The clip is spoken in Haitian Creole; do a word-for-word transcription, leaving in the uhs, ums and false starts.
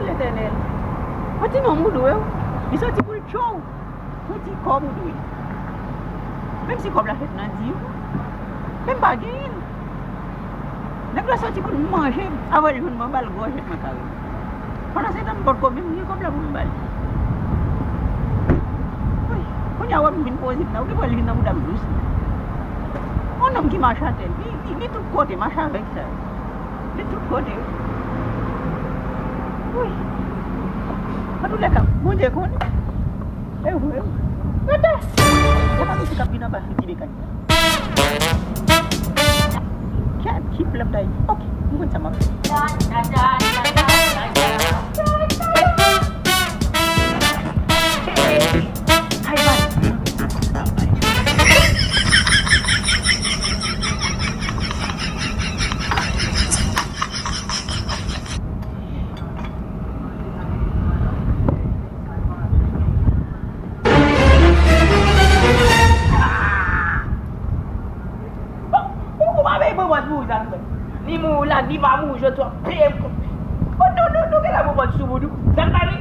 Etènèl. Yon ti nonm ou dwe, wi. Li soti pou l tchon w. Yon ti kòb ou dwe. Menm si kòb la fèt nan di w, men m pa genyen l. Nèg la soti pou l manje m, avan l jwenn mwen, m ba l gwo jèt nan kare. Pandan se tan, m potko menm gen kòb la pou m ba l. Wi, kounye a w ap vin poze m la, ou gen pou wè l vin nan bouda m dous. Yon nonm ki mache atè, li, li, li tout kote, mache avèk sa. Li tout kote. Wi. Antoulèka, Bondye konnen. E vre, wi. Gade! Gade mesye k ap vin anba figi de kay la. Gad ki plèm dayè. Ok, m konn sa m ap fè. Hey, man. Ou, ou pa veye pran bòt pou ou, Zan, frè. Ni mouri la, ni pa mouri, jodi a w ap peye m kont. Oh, nou, nou, nou genlè pran bòt sou moun ou. Zan, pa vre?